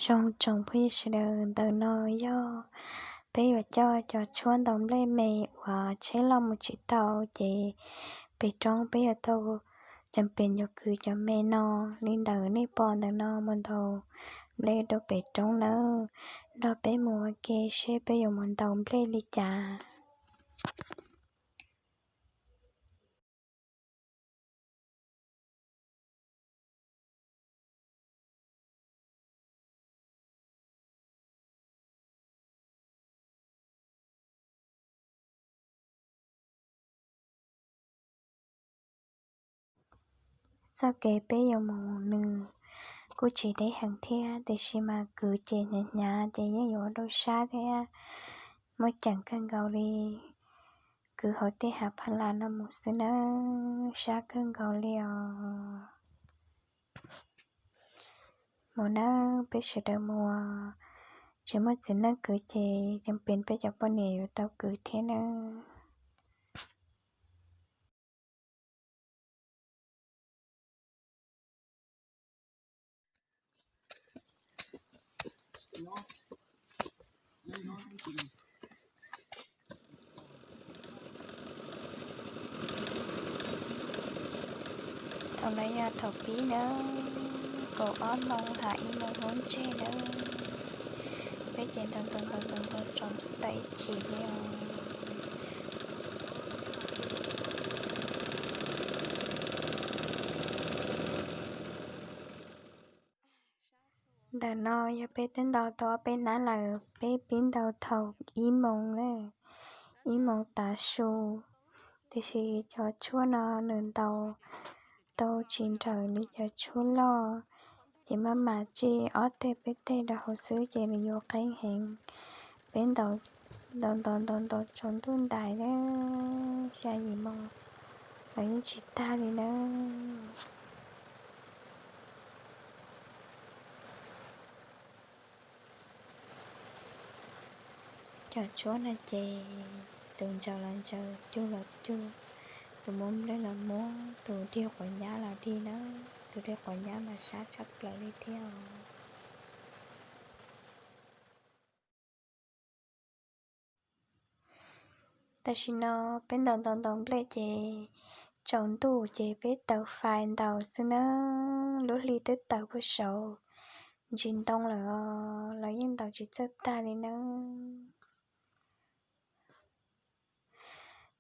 Zoo tsoom phooj ywg sawv daws, ntawm no yog peb yuav coj cov tshuab ntaus nplej me uas tsheb loj mus tsis tau ces pem roob peb yuav tau cam pem yuav kwv cov me no li ntawm nej pom ntawm no mus ntaus nplej rau pem roob nawb. Nrog peb mus ua ke seb peb yuav mus ntaus nplej li cas. Txoj kev peb yuav mus nws kuj tsis deb heev thiab, tiam sis mas kwv ces hnyav hnyav ces yeej yuav ua rau sab thiab muaj ceem kawg nkaus li. Kwv hauv tej hav pha las no mus xwb nawb, sab kawg nkaus li os. Mus nawb, peb sawv daws mus, tsis muaj txiv neej kwv ces yeej pem peb cov poj niam yuav tau kwv thiab nawb. Thaum no yog thaum pib nawb, kaum ob moos ha ib moos hnub ntseg nawb. Peb ces ntaus ntaus ntaus ntaus ntaus tsaus ntuj tas ib chim li os. Ntawm no yog peb twb ntaus tau ob peb hnab lawm, peb pib ntaus thaum ib moos na, ib moos tav su. Tiam sis cov tshuab no nws ntaus tau tsis nrawm li cov tshuab loj, ces maj mam tsij ob teg peb teg rau hauv xwb ces nws yuav qeeb heev. Peb ntaus ntaus ntaus ntaus ntaus tsaus ntuj ntais na, xya yim moos los yeej tsis tag li nawb. Cov tshuab no ces tus ntsaws los ntsaws, cug los cug, tus muab nplej los muab, tus dig quav nyab los dig na, tus dig quav nyab mas sab tshaj plaws li thiab os. Tam sim no peb ntaus ntaus ntaus nplej ces tsaus ntuj ces peb taws fais ntaus xwb nawb, lub hli twb taws puag saud ntsis ntoo lawm os, los yeej ntaus tsis txawj tag li nawb.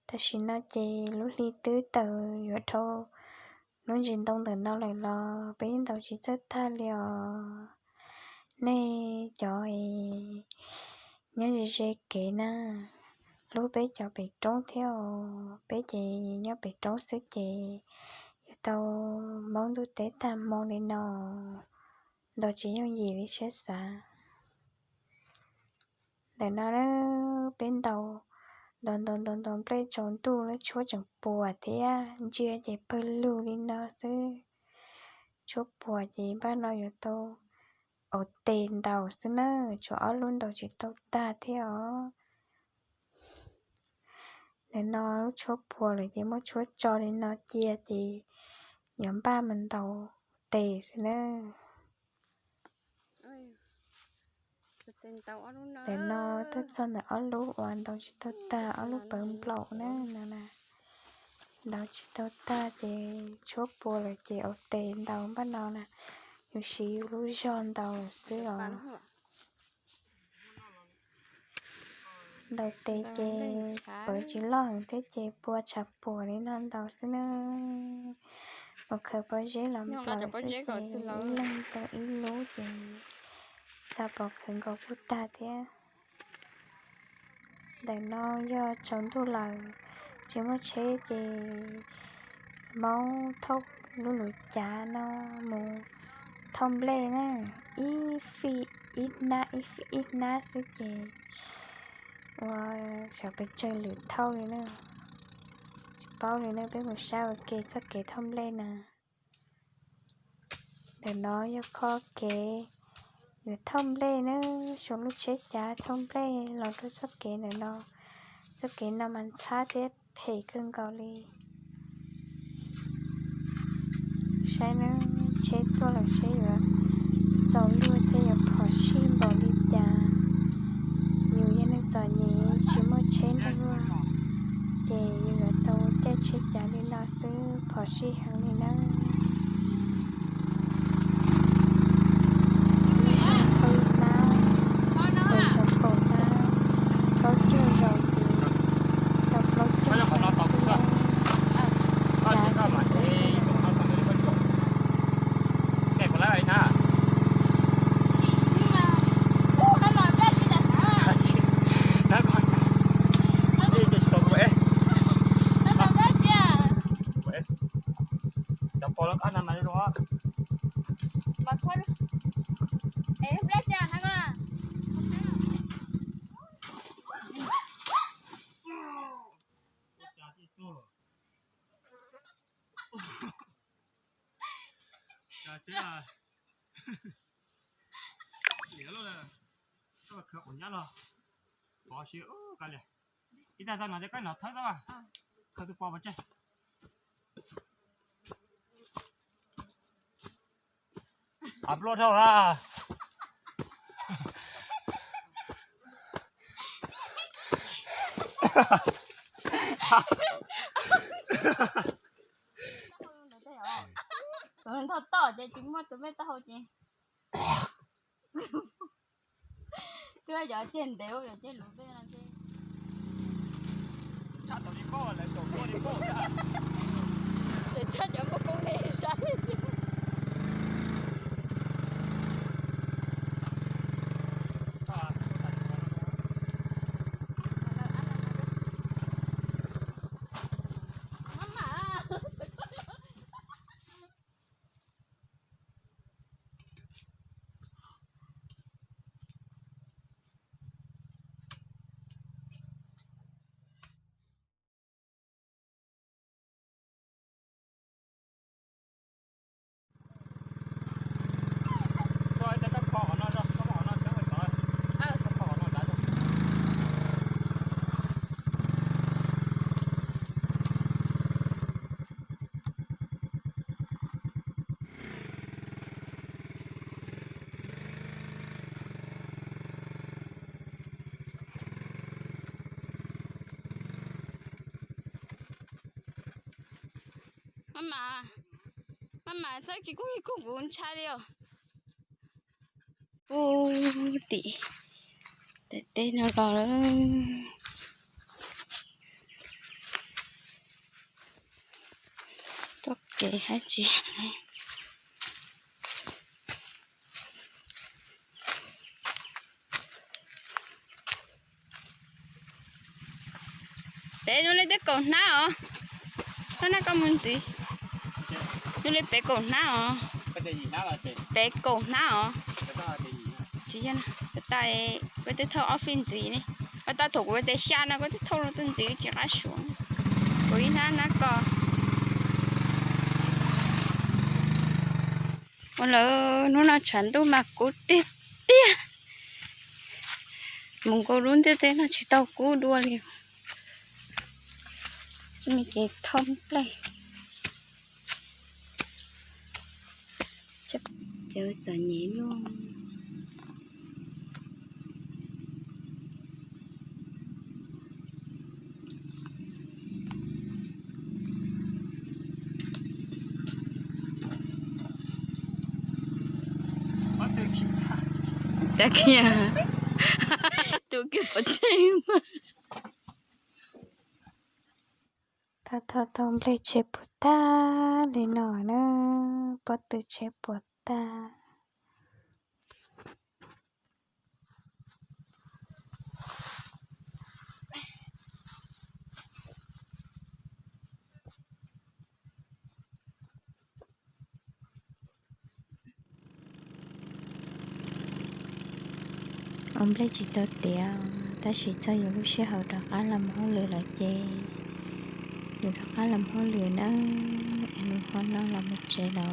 Tam sim no ces lub hli twb taws yuav dhau lub ntsis ntoo ntawm no lawm los peb yeej ntaus tsis txawj tag li os. Nej cov nyob ze ze kev na, hlub peb cov pem roob thiab os, peb ces nyob pem roob xwb ces yuav tau maub ntuj teb tag hmo li no, ntaus tsis yooj yim li siab xav. Ntawm no peb ntaus ntaus ntaus ntaus ntaus nplej tsaus ntuj, lub tshuab tseem puas thiab, ntsia ces pawg lug li no xwb. Tshuab puas ces npaj no yuav tau ua tes ntaus xwb na, tshuav ob lub ntaus tsis tau tag thiab os. Ntawm no lub tshuab puas lawm ces muab tshuab tso li no cia ces yuav npaj mus ntaus tes xwb na. Ntawm no tuaj txog ntawm ob lub uas ntaus tsis tau tag, ob lub pawv nplaum na no na. Ntaus tsis tau tag ces tshuab puas lawm ces ua tes ntaus npaj no na, yus siv yus lub zog ntaus lawm xwb os. Ntaus tes ces pawv tsis loj heev thiab ces pua tshav puam li no ntaus xwb na. Pov khawv pob zeb los nplaum xwb ces ib leeg tau ib lub ces xa pov khawv nkaus kuj tag thiab. Ntawm no yog tsaus ntuj lawm, tsis muaj tsheb ces maub thauj lub luv cav no mus thauj nplej na, ib fij ib hnab ib fij ib hnab xwb ces ua xyov pes tsawg lwm thauj li na. Tsis paub li na, peb mus saib ua ke txoj kev thauj nplej na. Ntawm no yog qhov kev yuav thauj nplej na, suav lub tsheb cav thauj nplej los rau txoj kev ntawm no. Txoj kev no mas ntxhab thiab phem kawg nkaus li. Saib na, tsheb tuaj lawm seb yuav txaus luag thiab yuav phom xwb, phom sij heev li na. Zoo qub hnab, tus zoo kaum hnab, plaub caug zaus ces tau plaub caug hnab xwb na. Cov pos loj qab na mas zoo. Ib tag tau no ces koj nov thawb xwb, khaws tus pos pov tseg. Av ploj dhau lawm. Tus ntho toj ces tsis muaj tus mej taub hau ces. Twb yog ceg ntev, yog ceg luv tej no ces. Tseem tshaj cov npauj koob nej saib. Maj mam, maj mam txhob kis kuj kis kuj, kuv ntshai li os. Ub, tim teb no los lawm. Txoj kev hab tsis hais. Peb zoo li twb kaum hnab os. Koj nab koj mus ntxiv. Zoo li peb kaum hnab os. Peb kaum hnab os. Tsis yog, peb twb thauj ob fij ntxiv ne. Koj tab thaum kuv ua tes xya no koj twb thauj rau tus ntxiv tsis qab suav. Kuv ib hnab nab koj. Ua lawm hnub no tshav ntuj mas kub tiag tiag. Mus nkaus lub ntiaj teb no tsis tau kub dua li. Tsis muaj kev thauj nplej. Cov txom nyem luaj. Tag kiag, tus kiag pov tseg mas. Tab tom tau nplej tseg puas tag li no na, pob tw tseg puas tag. Ua nplej tsis tau tiav, tab sis txog yus lub sij hawm rov qab los mus hauj lwm lawm ces yus rov qab los mus hauj lwm nawb. Es nws ho no los mus tsev los,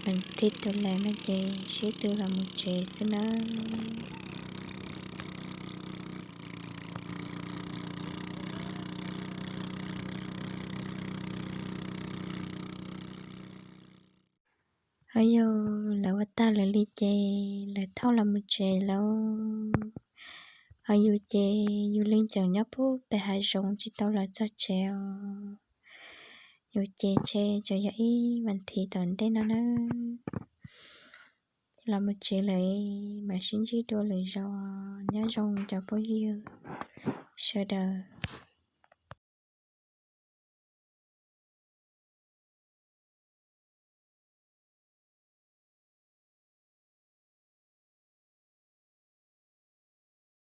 leej twg tus lees no ces sib tw los mus tsev xwb nawb. Ho yog lawv ua tag lawm li ces lawv thauj los mus tsev lauj. Ho yus ces yus leej tseem nyob pub pem hav zoov tsis tau los txog tsev os. Yus ces ntshe tseem yog ib vas thiv tom ntej no nawb. Los mus tsev lawm, mam sib ntsib dua lwm zaus. Nyob zoo cov phooj ywg sawv daws.